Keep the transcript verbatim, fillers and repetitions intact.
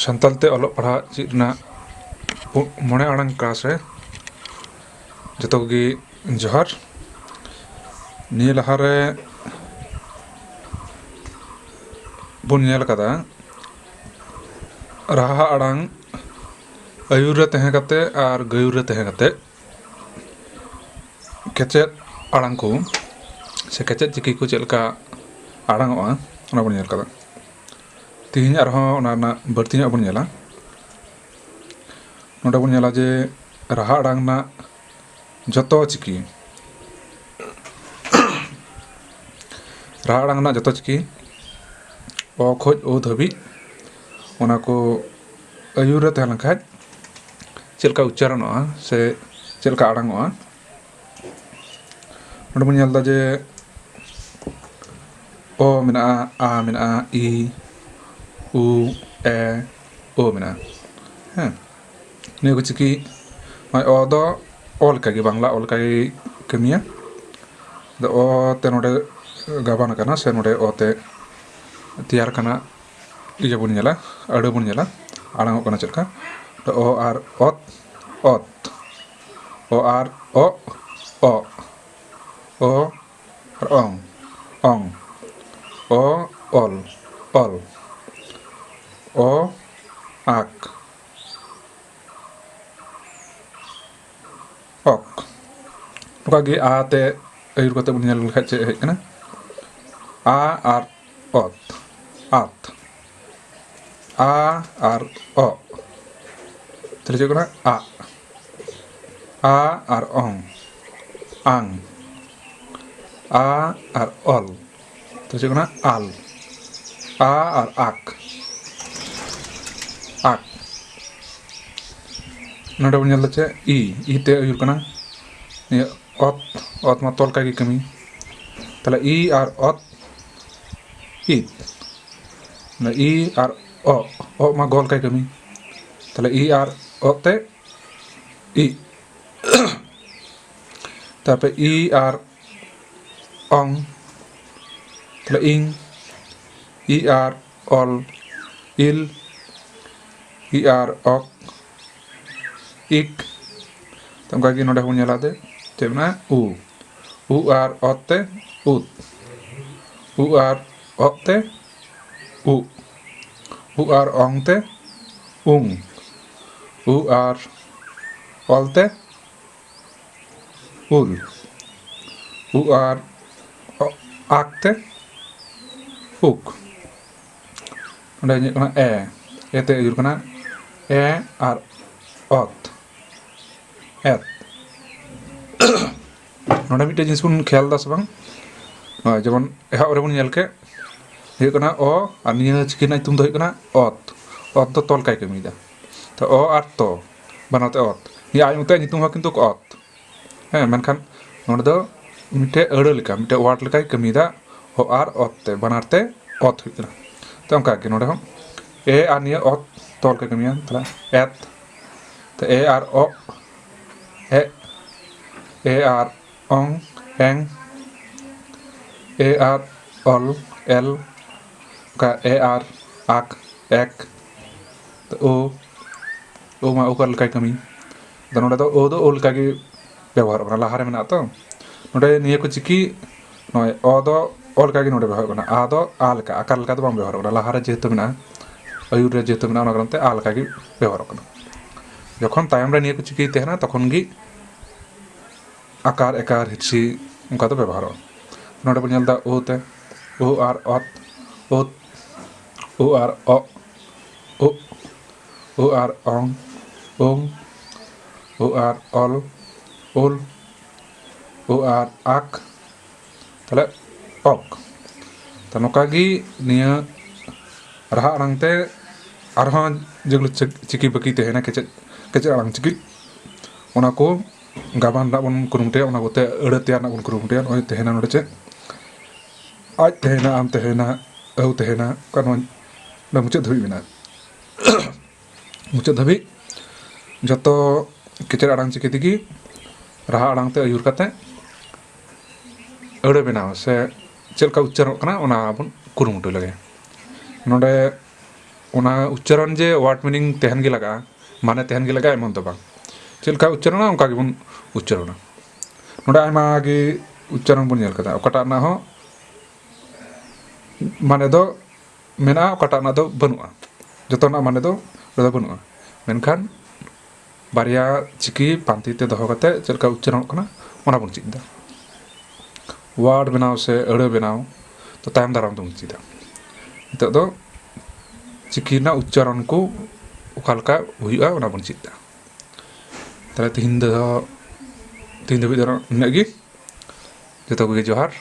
ᱥᱟᱱᱛᱟᱲ ᱛᱮ ᱚᱞᱚᱜ ᱯᱟᱲᱦᱟᱜ ᱪᱮᱫ ᱨᱮᱱᱟᱜ ᱯᱩ- ᱢᱚᱬᱮ ᱟᱲᱟᱝ ᱠᱞᱟᱥ ᱨᱮ ᱡᱚᱛᱚ ᱠᱚᱜᱮ ᱡᱚᱦᱟᱨ᱾ ᱱᱤᱭᱟᱹ ᱞᱟᱦᱟᱨᱮ ᱵᱚᱱ ᱧᱮᱞ ᱠᱟᱫᱟ ᱨᱟᱦᱟ ᱟᱲᱟᱝ ᱟᱹᱭᱩᱨ ᱨᱮ ᱛᱟᱦᱮᱸ ᱠᱟᱛᱮ ᱟᱨ ᱜᱟᱹᱭᱩᱨ ᱨᱮ ᱛᱟᱦᱮᱸ ᱠᱟᱛᱮ ᱠᱮᱪᱮᱫ ᱟᱲᱟᱝ ᱠᱚ ᱥᱮ ᱠᱮᱪᱮᱫ ᱪᱤᱠᱤ ᱠᱚ ᱪᱮᱫ ᱞᱮᱠᱟ ᱟᱲᱟᱝ ᱚᱜᱼᱟ, ᱚᱱᱟ ᱵᱚᱱ ᱧᱮᱞ ᱠᱟᱫᱟ᱾ ᱛᱮᱦᱮᱧ ᱟᱨᱦᱚᱸ ᱚᱱᱟ ᱨᱮᱱᱟᱜ ᱵᱟᱹᱲᱛᱤ ᱧᱚᱜ ᱵᱚᱱ ᱧᱮᱞᱟ᱾ ᱱᱚᱰᱮ ᱵᱚᱱ ᱧᱮᱞᱟ ᱡᱮ ᱨᱟᱦᱟ ᱟᱲᱟᱝ ᱨᱮᱱᱟᱜ ᱡᱚᱛᱚ ᱪᱤᱠᱤ, ᱨᱟᱦᱟ ᱟᱲᱟᱝ ᱨᱮᱱᱟᱜ ᱡᱚᱛᱚ ᱪᱤᱠᱤ ᱚ ᱠᱷᱚᱡ ᱳ ᱫᱷᱟᱹᱵᱤᱡ, ᱚᱱᱟ ᱠᱚ ᱟᱹᱭᱩᱨ ᱨᱮ ᱛᱟᱦᱮᱸ ᱞᱮᱱᱠᱷᱟᱡ ᱪᱮᱫ ᱞᱮᱠᱟ ᱩᱪᱪᱟᱨᱚᱱᱚᱜᱼᱟ ᱥᱮ ᱪᱮᱫ ᱞᱮᱠᱟ ᱟᱲᱟᱝ ᱚᱜᱼᱟ᱾ ᱱᱚᱰᱮ ᱵᱚᱱ ᱧᱮᱞ ᱮᱫᱟ ᱡᱮ ᱚ ᱢᱮᱱᱟᱜᱼᱟ, ᱟ ᱢᱮᱱᱟᱜᱼᱟ, ᱤ, ᱩ, ᱮ, ᱳ ᱢᱮᱱᱟᱜᱼᱟ᱾ ᱦᱮᱸ, ᱱᱤᱭᱟᱹ ᱠᱚ ᱪᱤᱠᱤ ᱱᱚᱜᱼᱚᱭ ᱚ ᱫᱚ ᱚ ᱞᱮᱠᱟᱜᱮ, ᱵᱟᱝᱞᱟ ᱚ ᱞᱮᱠᱟᱜᱮ ᱠᱟᱹᱢᱤᱭᱟ᱾ ᱟᱫᱚ ᱚ ᱛᱮ ᱱᱚᱰᱮ ᱜᱟᱵᱟᱱ ᱟᱠᱟᱱᱟ ᱥᱮ ᱱᱚᱰᱮ ᱚ ᱛᱮ ᱛᱮᱭᱟᱨ ᱟᱠᱟᱱᱟ, ᱤᱭᱟᱹ ᱵᱚᱱ ᱧᱮᱞᱟ, ᱟᱹᱲᱟᱹ ᱵᱚᱱ ᱧᱮᱞᱟ, ᱟᱲᱟᱝ ᱚᱜ ᱠᱟᱱᱟ ᱪᱮᱫ ᱞᱮᱠᱟ᱾ ᱚ ᱟᱨ ᱚᱛ, ᱚᱛ, ᱚ ᱟᱨ ᱚᱜ, ᱚᱜ, ᱚ ᱟᱨ ᱚᱝ, ᱚᱝ, ᱚ ᱚᱞ, ᱚᱞ, ᱚ ᱟᱠ, ᱚᱠ᱾ ᱱᱚᱝᱠᱟ ᱜᱮ ᱟ ᱛᱮ ᱟᱹᱭᱩᱨ ᱠᱟᱛᱮ ᱵᱚᱱ ᱧᱮᱞ ᱞᱮᱠᱷᱟᱡ ᱪᱮᱫ ᱦᱮᱡ ᱠᱟᱱᱟ? ᱟ ᱟᱨ ᱚᱛ, ᱟᱛ᱾ ᱟ ᱟᱨ ᱚ᱾ ᱛᱟᱦᱞᱮ ᱪᱮᱫ ᱠᱟᱱᱟ? ᱟᱜ᱾ ᱟ ᱟᱨ ᱚᱝ, ᱟᱝ᱾ ᱟ ᱟᱨ ᱚᱞ᱾ ᱛᱟᱦᱞᱮ ᱪᱮᱫ ᱠᱟᱱᱟ? ᱟᱞ᱾ ᱟ ᱟᱨ ᱟᱠ, ᱟᱠ᱾ ᱱᱚᱰᱮ ᱵᱚᱱ ᱧᱮᱞ ᱮᱫᱟ ᱪᱮᱫ? ᱤ, ᱤ ᱛᱮ ᱟᱹᱭᱩᱨ ᱠᱟᱱᱟ᱾ ᱱᱤᱭᱟᱹ ᱚᱛ, ᱚᱛ ᱢᱟ ᱛᱚᱞ ᱠᱟᱜ ᱜᱮ ᱠᱟᱹᱢᱤ᱾ ᱛᱟᱦᱞᱮ ᱤ ᱟᱨ ᱚᱛ, ᱤᱫ᱾ ᱚᱱᱟ ᱤ ᱟᱨ ᱚ, ᱚ ᱢᱟ ᱜᱚᱞ ᱠᱟᱭ ᱠᱟᱹᱢᱤ᱾ ᱛᱟᱦᱞᱮ ᱤ ᱟᱨ ᱚ ᱛᱮ ᱤ᱾ ᱛᱟᱨᱯᱚᱨᱮ ᱤ ᱟᱨ ᱚᱝ, ᱛᱟᱦᱞᱮ ᱤᱝ᱾ ᱤ ᱟᱨ ᱚᱞ, ᱤᱞ᱾ ᱤ ᱟᱨ ᱚᱠ, ᱤᱠ᱾ ᱛᱚ ᱚᱱᱠᱟᱜᱮ ᱱᱚᱰᱮ ᱦᱚᱸᱵᱚᱱ ᱧᱮᱞᱟ ᱫᱮ, ᱪᱮᱫ ᱢᱮᱱᱟᱜᱼᱟ? ᱩ᱾ ᱩ ᱟᱨ ᱚᱛ ᱛᱮ ᱩᱫ᱾ ᱩ ᱟᱨ ᱚᱜ ᱛᱮ ᱩᱜ᱾ ᱩ ᱟᱨ ᱚᱝ ᱛᱮ ᱩᱝ᱾ ᱩ ᱟᱨ ᱚᱞ ᱛᱮ ᱩᱞ᱾ ᱩ ᱟᱨ ᱚ-, ᱟᱠ ᱛᱮ ᱩᱠ᱾ ᱚᱸᱰᱮ ᱦᱩᱭᱩᱜ ᱠᱟᱱᱟ ᱮ, ᱮ ᱛᱮ ᱟᱹᱭᱩᱨ ᱠᱟᱱᱟ ᱮ ᱟᱨ ᱚᱛ, ᱮᱛ᱾ ᱱᱚᱰᱮ ᱢᱤᱫᱴᱮᱡ ᱡᱤᱱᱤᱥ ᱵᱚᱱ ᱠᱷᱮᱭᱟᱞ ᱮᱫᱟ ᱥᱮ ᱵᱟᱝ? ᱱᱚᱜᱼᱚᱭ ᱡᱮᱢᱚᱱ ᱮᱦᱚᱵ ᱨᱮᱵᱚᱱ ᱧᱮᱞ ᱠᱮᱫ, ᱦᱩᱭᱩᱜ ᱠᱟᱱᱟ ᱚ, ᱟᱨ ᱱᱤᱭᱟᱹ ᱪᱤᱠᱤ ᱨᱮᱱᱟᱜ ᱧᱩᱛᱩᱢ ᱫᱚ ᱦᱩᱭᱩᱜ ᱠᱟᱱᱟ ᱚᱛ᱾ ᱚᱛ ᱫᱚ ᱛᱚ ᱞᱮᱠᱟᱭ ᱠᱟᱹᱢᱤᱭᱮᱫᱟ᱾ ᱛᱚ ᱚ ᱟᱨ ᱛᱚ ᱵᱟᱱᱟᱨ ᱛᱮ ᱚᱛ᱾ ᱱᱤᱭᱟᱹ ᱟᱡ ᱢᱚᱛᱚ ᱧᱩᱛᱩᱢ ᱦᱚᱸ ᱠᱤᱱᱛᱩ ᱚᱛ᱾ ᱦᱮᱸ, ᱢᱮᱱᱠᱷᱟᱱ ᱱᱚᱰᱮ ᱫᱚ ᱢᱤᱫᱴᱮᱡ ᱟᱹᱲᱟᱹ ᱞᱮᱠᱟ, ᱢᱤᱫᱴᱮᱡ ᱣᱟᱨᱰ ᱞᱮᱠᱟᱭ ᱠᱟᱹᱢᱤᱭᱮᱫᱟ᱾ ᱚ ᱟᱨ ᱚᱛ ᱛᱮ, ᱵᱟᱱᱟᱨ ᱛᱮ ᱚᱛ ᱦᱩᱭᱩᱜ ᱠᱟᱱᱟ᱾ ᱛᱚ ᱚᱱᱠᱟ ᱜᱮ ᱱᱚᱰᱮ ᱦᱚᱸ ᱮ ᱟᱨ ᱱᱤᱭᱟᱹ ᱚᱛ ᱛᱚ ᱞᱮᱠᱟᱭ ᱠᱟᱹᱢᱤᱭᱟ᱾ ᱛᱟᱦᱞᱮ ᱮᱛ, ᱛᱚ ᱮ ᱟᱨ ᱚᱜ, ᱮᱜ, ᱮ ᱟᱨ ᱚᱝ, ᱮᱝ, ᱮ ᱟᱨ ᱚᱞ, ᱮᱞ, ᱚᱱᱠᱟ ᱮ ᱟᱨ ᱟᱠ, ᱮᱠ, ᱛᱚ ᱳ, ᱳ ᱢᱟ ᱳ ᱠᱟᱨ ᱞᱮᱠᱟᱭ ᱠᱟᱹᱢᱤ᱾ ᱟᱫᱚ ᱱᱚᱰᱮ ᱫᱚ ᱳ ᱫᱚ ᱳ ᱞᱮᱠᱟᱜᱮ ᱵᱮᱵᱚᱦᱟᱨᱚᱜ ᱠᱟᱱᱟ, ᱞᱟᱦᱟᱨᱮ ᱢᱮᱱᱟᱜᱼᱟ ᱛᱚ᱾ ᱱᱚᱰᱮ ᱱᱤᱭᱟᱹ ᱠᱚ ᱪᱤᱠᱤ, ᱱᱚᱜᱼᱚᱭ ᱚ ᱫᱚ ᱚ ᱞᱮᱠᱟᱜᱮ ᱱᱚᱰᱮ ᱵᱮᱵᱚᱦᱟᱨᱚᱜ ᱠᱟᱱᱟ, ᱟ ᱫᱚ ᱟ ᱞᱮᱠᱟ, ᱟᱠᱟᱨ ᱞᱮᱠᱟ ᱫᱚ ᱵᱟᱝ ᱵᱮᱵᱚᱦᱟᱨᱚᱜ ᱠᱟᱱᱟ, ᱞᱟᱦᱟᱨᱮ ᱡᱮᱦᱮᱛᱩ ᱢᱮᱱᱟᱜᱼᱟ, ᱟᱹᱭᱩᱨ ᱨᱮ ᱡᱮᱦᱮᱛᱩ ᱢᱮᱱᱟᱜᱼᱟ, ᱚᱱᱟ ᱠᱟᱨᱚᱱ ᱛᱮ ᱟ ᱞᱮᱠᱟᱜᱮ ᱵᱮᱵᱚᱦᱟᱨᱚᱜ ᱠᱟᱱᱟ᱾ ᱡᱚᱠᱷᱚᱱ ᱛᱟᱭᱚᱢ ᱨᱮ ᱱᱤᱭᱟᱹ ᱠᱚ ᱪᱤᱠᱤ ᱛᱟᱦᱮᱱᱟ, ᱛᱚᱠᱷᱚᱱ ᱜᱮ ᱟᱠᱟᱨ, ᱮᱠᱟᱨ, ᱦᱤᱨᱥᱤ ᱚᱱᱠᱟ ᱫᱚ ᱵᱮᱵᱚᱦᱟᱨᱚᱜᱼᱟ᱾ ᱱᱚᱰᱮ ᱵᱚᱱ ᱧᱮᱞ ᱮᱫᱟ ᱳ ᱛᱮ, ᱳ ᱟᱨ ᱚᱛ, ᱳᱛ, ᱳ ᱟᱨ ᱚᱜ, ᱳᱜ, ᱳ ᱟᱨ ᱚᱝ, ᱳᱝ, ᱳ ᱟᱨ ᱚᱞ, ᱳᱞ, ᱳ ᱟᱨ ᱟᱠ, ᱛᱟᱦᱞᱮ ᱚᱠ᱾ ᱛᱚ ᱱᱚᱝᱠᱟ ᱜᱮ ᱱᱤᱭᱟᱹ ᱨᱟᱦᱟ ᱟᱲᱟᱝ ᱛᱮ ᱟᱨᱦᱚᱸ ᱡᱮᱜᱩᱞᱳ ᱪᱤᱠ-, ᱪᱤᱠᱤ ᱵᱟᱹᱠᱤ ᱛᱟᱦᱮᱱᱟ, ᱠᱮᱪᱮᱫ, ᱠᱮᱪᱮᱫ ᱟᱲᱟᱝ ᱪᱤᱠᱤ, ᱚᱱᱟ ᱠᱚ ᱜᱟᱵᱟᱱ ᱨᱮᱱᱟᱜ ᱵᱚᱱ ᱠᱩᱨᱩᱢᱩᱴᱩᱭᱟ, ᱚᱱᱟ ᱠᱚᱛᱮ ᱟᱹᱲᱟᱹ ᱛᱮᱭᱟᱨ ᱨᱮᱱᱟᱜ ᱵᱚᱱ ᱠᱩᱨᱩᱢᱩᱴᱩᱭᱟ᱾ ᱱᱚᱜᱼᱚᱭ ᱛᱟᱦᱮᱱᱟ ᱱᱚᱰᱮ ᱪᱮᱫ? ᱟᱡ ᱛᱟᱦᱮᱱᱟ, ᱟᱢ ᱛᱟᱦᱮᱱᱟ, ᱟᱹᱣ ᱛᱟᱦᱮᱱᱟ, ᱚᱱᱠᱟ ᱱᱚᱣᱟ ᱱᱚᱰᱮ ᱢᱩᱪᱟᱹᱫ ᱫᱷᱟᱹᱵᱤᱡ ᱢᱮᱱᱟᱜᱼᱟ᱾ ᱢᱩᱪᱟᱹᱫ ᱫᱷᱟᱹᱵᱤᱡ ᱡᱚᱛᱚ ᱠᱮᱪᱮᱫ ᱟᱲᱟᱝ ᱪᱤᱠᱤ ᱛᱮᱜᱮ ᱨᱟᱦᱟ ᱟᱲᱟᱝ ᱛᱮ ᱟᱹᱭᱩᱨ ᱠᱟᱛᱮ ᱟᱹᱲᱟᱹ ᱵᱮᱱᱟᱣ ᱥᱮ ᱪᱮᱫ ᱞᱮᱠᱟ ᱩᱪᱪᱟᱨᱚᱜ ᱠᱟᱱᱟ, ᱚᱱᱟ ᱵᱚᱱ ᱠᱩᱨᱩᱢᱩᱴᱩ ᱞᱮᱜᱮ᱾ ᱱᱚᱰᱮ ᱚᱱᱟ ᱩᱪᱪᱟᱨᱚᱱ ᱡᱮ word meaning ᱛᱟᱦᱮᱱ ᱜᱮ ᱞᱟᱜᱟᱜᱼᱟ, ᱢᱟᱱᱮ ᱛᱟᱦᱮᱱ ᱜᱮ ᱞᱟᱜᱟᱜᱼᱟ, ᱮᱢᱚᱱ ᱫᱚ ᱵᱟᱝ᱾ ᱪᱮᱫ ᱞᱮᱠᱟ ᱩᱪᱪᱟᱨᱚᱱᱟ, ᱚᱱᱠᱟ ᱜᱮᱵᱚᱱ ᱩᱪᱪᱟᱨᱚᱱᱟ᱾ ᱱᱚᱰᱮ ᱟᱭᱢᱟ ᱜᱮ ᱩᱪᱪᱟᱨᱚᱱ ᱵᱚᱱ ᱧᱮᱞ ᱠᱟᱫᱟ, ᱚᱠᱟᱴᱟᱜ ᱨᱮᱱᱟᱜ ᱦᱚᱸ ᱢᱟᱱᱮ ᱫᱚ ᱢᱮᱱᱟᱜᱼᱟ, ᱚᱠᱟᱴᱟᱜ ᱨᱮᱱᱟᱜ ᱫᱚ ᱵᱟᱹᱱᱩᱜᱼᱟ, ᱡᱚᱛᱚ ᱨᱮᱱᱟᱜ ᱢᱟᱱᱮ ᱫᱚ ᱚᱸᱰᱮ ᱫᱚ ᱵᱟᱹᱱᱩᱜᱼᱟ᱾ ᱢᱮᱱᱠᱷᱟᱱ ᱵᱟᱨᱭᱟ ᱪᱤᱠᱤ ᱯᱟᱱᱛᱮ ᱛᱮ ᱫᱚᱦᱚ ᱠᱟᱛᱮ ᱪᱮᱫ ᱞᱮᱠᱟ ᱩᱪᱪᱟᱨᱚᱱᱚᱜ ᱠᱟᱱᱟ, ᱚᱱᱟ ᱵᱚᱱ ᱪᱮᱫ ᱮᱫᱟ᱾ word ᱵᱮᱱᱟᱣ ᱥᱮ ᱟᱹᱲᱟᱹ ᱵᱮᱱᱟᱣ ᱫᱚ ᱛᱟᱭᱚᱢ ᱫᱟᱨᱟᱢ ᱛᱮᱵᱚᱱ ᱪᱮᱫᱟ᱾ ᱱᱤᱛᱚᱜ ᱫᱚ ᱪᱤᱠᱤ ᱨᱮᱱᱟᱜ ᱩᱪᱪᱟᱨᱚᱱ ᱠᱚ ᱚᱠᱟ ᱞᱮᱠᱟ ᱦᱩᱭᱩᱜᱼᱟ, ᱚᱱᱟ ᱵᱚᱱ ᱪᱮᱫ ᱮᱫᱟ᱾ ᱛᱟᱦᱞᱮ ᱛᱤᱦᱤᱧ ᱫᱚ, ᱛᱤᱦᱤᱧ ᱫᱷᱟᱹᱵᱤᱡ ᱫᱚ ᱱᱤᱱᱟᱹᱜ ᱜᱮ᱾ ᱡᱚᱛᱚ ᱠᱚᱜᱮ ᱡᱚᱦᱟᱨ᱾